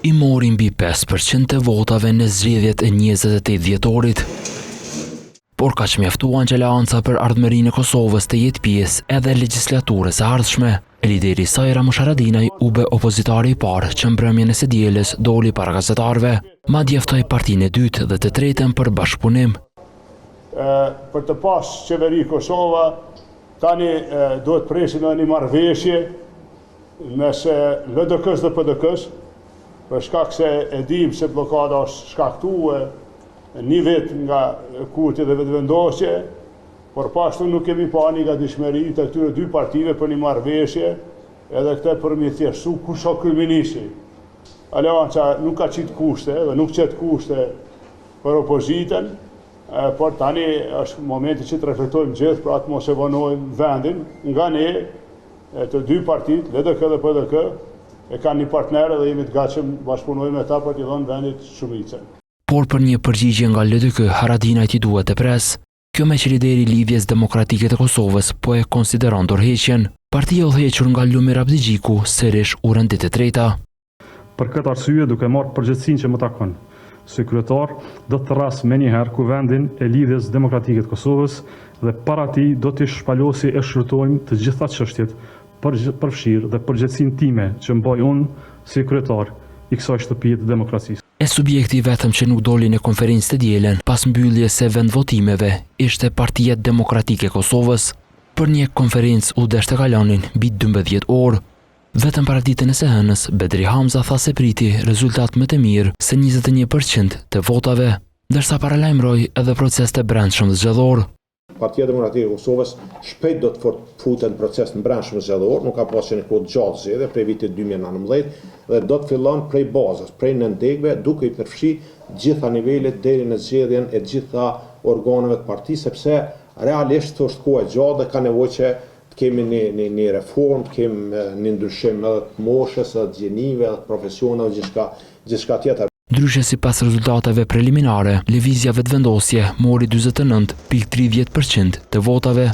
I mori mbi 5% të votave në zgjedhjet e 28 dhjetorit. Por kaq mjaftuan që Aleanca për Ardhmërinë e Kosovës të jetë pjesë edhe e legjislaturës së ardhshme. E lideri i saj Ramush Haradinaj u bë opozitari i parë që mbrëmjen e së dielës doli para gazetarëve, madje ftoi partinë e dytë dhe të tretën për bashkëpunim. Për të pas qeveri Kosova, tani duhet presim edhe një marrëveshje mes LDK-së dhe PDK-së, për shkak se e dimë se bllokada është shkaktue një vit nga Kurti dhe Vetëvendosje, por po ashtu nuk kemi pa një gatishmëri të këtyre dy partive për një marrëveshje, edhe këtë për me thjeshtu kush o kryeministri. Aleanca nuk ka qitë kushte dhe nuk qet kushte për opozitën, por tani është momenti që të reflektojmë gjithë, pra të mos e vonojmë vendin nga ne të dy partitë, LDK dhe PDK, e kanë një partner dhe jemi të gatshëm bashkëpunojmë me ta për t'i dhënë vendit shumicën. Por për një përgjigje nga LDK, Haradinajt i duhet të presë. Kjo meqë lideri i Lidhjes Demokratike të Kosovës po e konsideron dorëheqjen. Partia e udhëhequr nga Lumir Abdixhiku sërish u rendit e treta. Për këtë arsye, duke marrë përgjegjësinë që më takon si kryetar, do të thërras menjëherë Kuvendin e Lidhjes Demokratike të Kosovës dhe para tij do t'i shpalosi e shqyrtojmë të gjitha çështjet, përfshirë dhe përgjegjësinë time që mbaj unë si kryetar i kësaj shtëpie të demokracisë. E subjekti i vetëm që nuk doli në konferencë të dielën, pas mbylljes së vendvotimeve, ishte Partia Demokratike e Kosovës. Për një konferencë u desh të kalonin mbi 12 orë. Vetëm paraditen e së hënës, Bedri Hamza tha se priti rezultat më të mirë se 21% të votave, ndërsa paralajmëroi edhe proces të brendshëm zgjedhor. Partia Demokratike e Kosovës shpejt do të futet në proces të brendshëm zgjedhor, nuk ka pasur një kohë të gjatë zgjedhje prej vitit 2019 dhe do të fillon prej bazës, prej nëndegëve, duke i përfshi gjitha nivelet deri në zgjedhjen e gjitha organeve të partisë, sepse realisht është kohë e gjatë dhe ka nevojë që të kemi një një një reformë, të kemi një ndryshim edhe të moshës, edhe të gjinive, edhe të profesioneve, gjithçka gjithçka tjetër. Ndryshe sipas rezultateve preliminare, Lëvizja Vetëvendosje mori 49.30% të votave.